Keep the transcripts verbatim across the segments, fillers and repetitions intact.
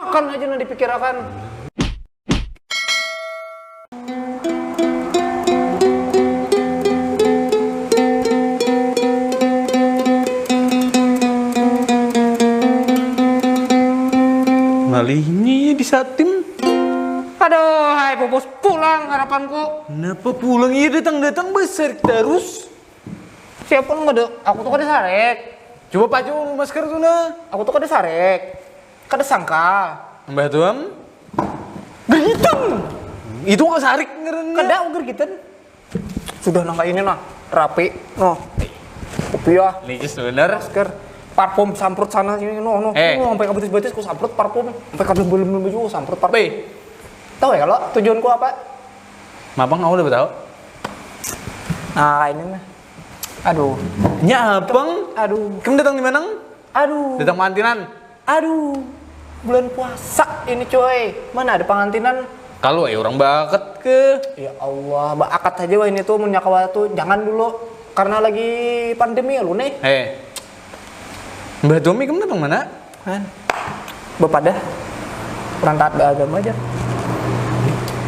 Makan aja nah dipikirakan. Ngalihnya ya di satim. Aduh, hai pupus pulang harapanku. Kenapa pulang iya datang-datang besar terus? Siapa nggak ada? Aku tuh kada sarek. Coba pacu masker tuh nah. Aku tuh kada sarek. Kada sangka. Mbah tuam. Geritan. Itu nggak sarik ngerenya. Kada aku geritan. Sudah nang kayak ini nah, rapi. Noh. Kopiah, Licis bener. Masker, parfum samprut sana sini noh noh. Eh. Noh, sampai ke betis-betis ku samprut parfum. Sampai ke belum belum baju ku samprut parfum. Be, Tahu ya kalau tujuanku apa? Mapang aku udah tahu. Nah, kayak ini nah. Aduh. Nya apang? Aduh. Kamu datang di mana? Aduh. Datang mantinan. Aduh. Bulan puasa ini coy. Mana ada pengantinan? Kalau ya orang bakat ke. Ya Allah, baakat aja wah ini tuh mun nyakawa tuh jangan dulu karena lagi pandemi ya lu nih. Eh, Mbah Tommy kamu datang mana? Kan. Bapadah. Kurang taat beragama aja.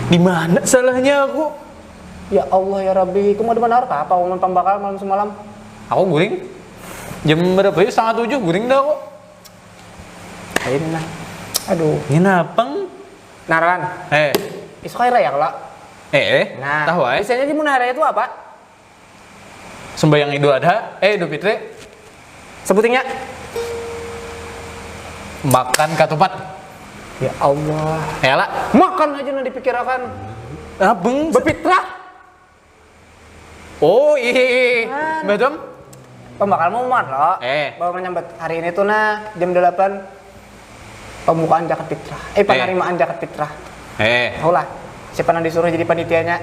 Di mana salahnya aku? Ya Allah ya Rabbi, kamu ada mana apa? Apa umun pambakal malam semalam? Aku guring. Jam berapa ya? Setengah tujuh guring dah aku. Ayo nah. Aduh. Ini napang? Naran. Eh, Isuk hari raya kalau. Eh, eh. Nah, Tahu eh. Biasanya di mun hari raya itu apa? Sembahyang Idul Adha, eh Idul Fitri, Sebutingnya. Makan katupat. Ya Allah. Ya lah. Makan aja nah dipikirakan. Abeng. Berfitrah. Oh iya. Kan. Mbah Tom. Pembakal mau man lo. Eh. Bawa menyambut hari ini tuh nah jam delapan pembukaan zakat fitrah. Eh penerimaan zakat fitrah. Eh. Tahu lah. Siapa yang disuruh jadi panitianya?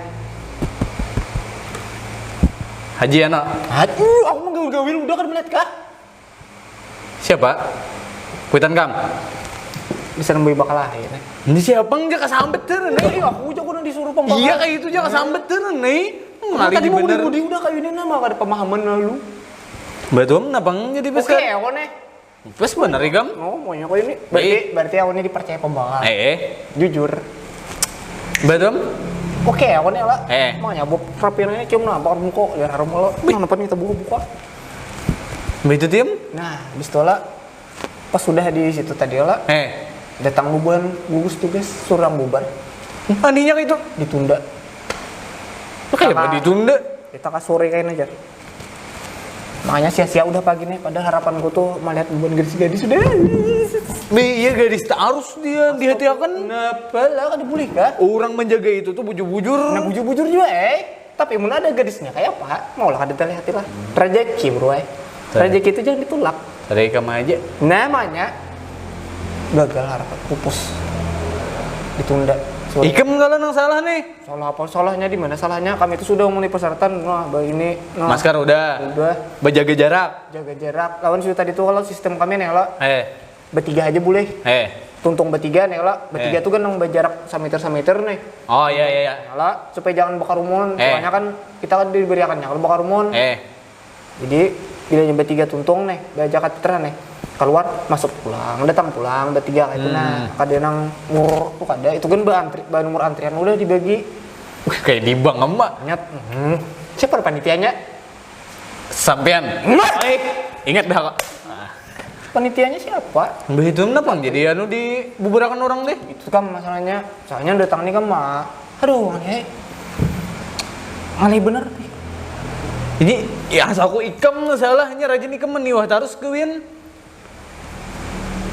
Haji Ano. Aduh, aku menggaul-gaul udah kan melihat kah? Siapa? Kuitan kam. Bisa nembui bakal lahir. Ini siapa enggak kesambet tuh nih? Eh, aku jago nang disuruh pembakal. Iya kayak itu jangan sambet tuh nih. Nah, tadi mau budi-budi udah kayak ini nama ada pemahaman lalu. Betul, kenapa jadi Oke, besar? Aku nih. Pas bener ikam. Oh, maunya kau ini. Berarti berarti aku ini dipercaya pembakal. Eh, eh. Jujur. Betul. Oke, aku nih lah. Eh. Makanya Bob Rapir ini cium nampak muka ya harum kalau. Mana apa nih buka-buka? Begitu tim? Nah, habis itu lah pas sudah di situ tadi lah Eh. Datang bubuhan gugus tugas surang bubar. Andinya kayak itu. Ditunda. Kayak apa ditunda? Kita ke sore kain aja. Makanya sia-sia udah pagi nih, padahal harapanku tuh melihat bubuhan gadis-gadis sudah. Be, iya gadis harus dia dihatiakan. Kenapa lah kada boleh kah? Orang menjaga itu tuh bujur-bujur. Nah bujur-bujur juga eh. Tapi mun ada gadisnya kayak apa? Maulah kada terlihat lah. Rezeki bro eh. Rezeki itu jangan ditolak. Tadi kamu aja. Namanya gagal harapan pupus. Ditunda. Sorry. Ikam kalau nang salah nih. Salah apa salahnya di mana salahnya? Kami itu sudah memenuhi persyaratan. Nah, begini. Nah, Masker udah. Udah Berjaga jarak. Jaga jarak. Lawan situ tadi tuh kalau sistem kami nih kalau Eh. Bertiga aja boleh. Eh. Tuntung bertiga nih kalau bertiga Eh. Tuh kan nang berjarak sameter sameter nih. Oh iya iya iya. Kalau supaya jangan bekarumun. Eh. Soalnya kan kita kan diberiakannya kalau bekarumun. Eh. Jadi bila yang bertiga tuntung nih, berjakat fitrah nih. Keluar, masuk pulang, datang pulang, bertiga kayak itu nah. Hmm. Kada nang mur tuh kada. Itu kan berantri, nomor antrian udah dibagi. Wih, kayak di bank emak. Nyat. Hmm. Siapa panitianya? Sampean. Nah. Baik. Ingat dah kok. Panitianya siapa? Mbah itu kenapa jadi anu di buburakan orang deh? Itu kan masalahnya. Soalnya datang nih kan mah. Aduh, aneh. Aneh bener. Ini ya asa aku ikam salahnya rajin ikam meniwah terus kawin.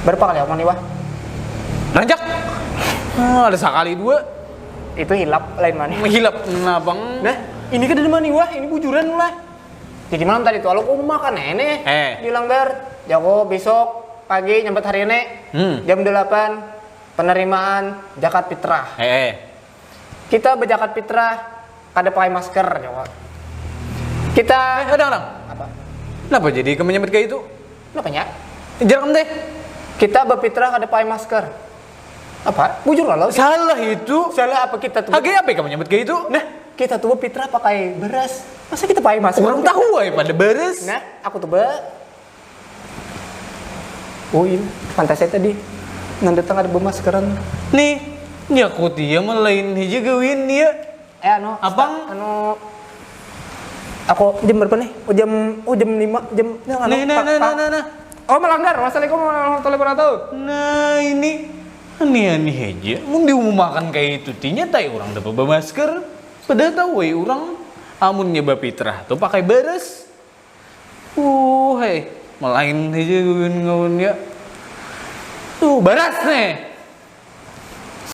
Berapa kali aku meniwah? Rancak. Ah, ada sekali dua. Itu hilap lain mana? Hilap nah bang. Nah, ini kan ada maniwah, ini bujuran lah. Jadi malam tadi tuh, aku makan nenek Eh. Di langgar, jago besok pagi nyambat hari ini Hmm. jam delapan penerimaan zakat fitrah. Eh, eh. Kita berzakat fitrah kada pakai masker, jago. Kita Eh, kadang-kadang. Apa? Kenapa jadi kamu nyambat kayak itu? Kenapanya? Jarak deh. Kita berfitrah kada pakai masker. Apa? Bujur lah. Salah itu. Salah apa kita tuh? Hage apa kamu nyambat kayak itu? Nah, kita tuh berfitrah pakai beras. Masa kita pakai masker? Orang tahu aja pada beres. Nah, aku tuh be. Oh iya, pantas saya tadi. Nang datang ada bemaskeran. Nih, nyakuti ya, malain haja gawin ya. Eh anu, Abang. Anu, aku jam berapa nih? Oh jam, oh jam lima, jam yang anu, Nih, nah, pa- nah, nah, pa- nah, nah. Oh melanggar. Wassalamualaikum warahmatullahi wabarakatuh. Nah ini, aneh-aneh aja. Mun diumakan kayak itu, tinya tai orang dapat bamasker. Padahal tahu weh orang, amunnya bapitrah tuh pakai baras. Uh, hei, malain aja gawin-gawin ya. Tuh, baras nih.